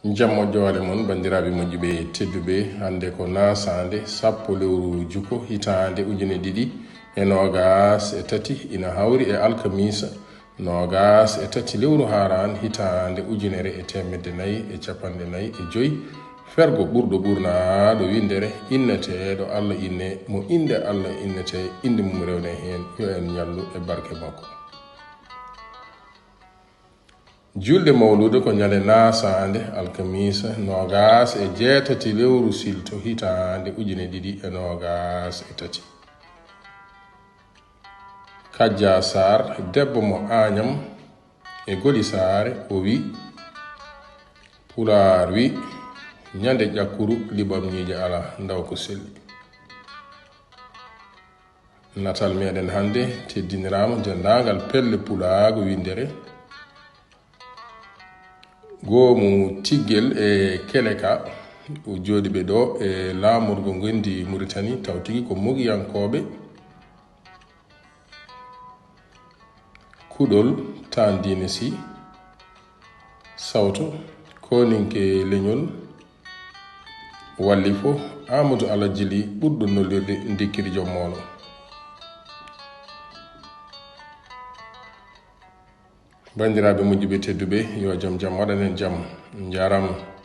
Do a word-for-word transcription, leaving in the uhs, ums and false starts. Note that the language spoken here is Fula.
Jam moƴƴo wale mon, banndiraaɓe moƴƴuɓe tedduɓe. Hannde ko nasaande sappo lewru juko, hitaande ujine ɗiɗi e noogaas e tati, ina hawri e alkamiisa noogaas e tati lewru haaraan, hitaande ujunere e teemedde nayi e capanɗe nayi e joy. Fergo ɓurɗo ɓurnaaɗo winndere, inneteeɗo Allah inne, mo innde Allah innetee, innde mum rewne heen, yo en ñallu e barke makko. Julde mawluuda ko ñande nasaande, alkamiisa, noogaas e jeetati lewru silto, hitaande ujine ɗiɗi e noogaas e tati. Kajja Saar, debbo mo Aañam e Goli Saare, o wi, Pulaar wi, ñande ƴakkuru liɓam ñiiƴe alaa, ndaw ko selli. Natal meɗen hannde teddiniraama denndaangal pelle pulaagu winndere. Goomu Tiggel e Keleka, o jooɗiiɓe ɗo e laamorgo ngonndi Muritani, taw tigi ko mogiyankooɓe. Kuɗol Taan Diine Sy, sawto, kooninke leñol, wallifo, Aamadu Alhaji Lih, ɓurɗo nollirde Ndikkiri Joom Moolo. Banndiraaɓe moƴƴuɓe tedduɓe, yo jom jam waɗan en jam. Njaaraama.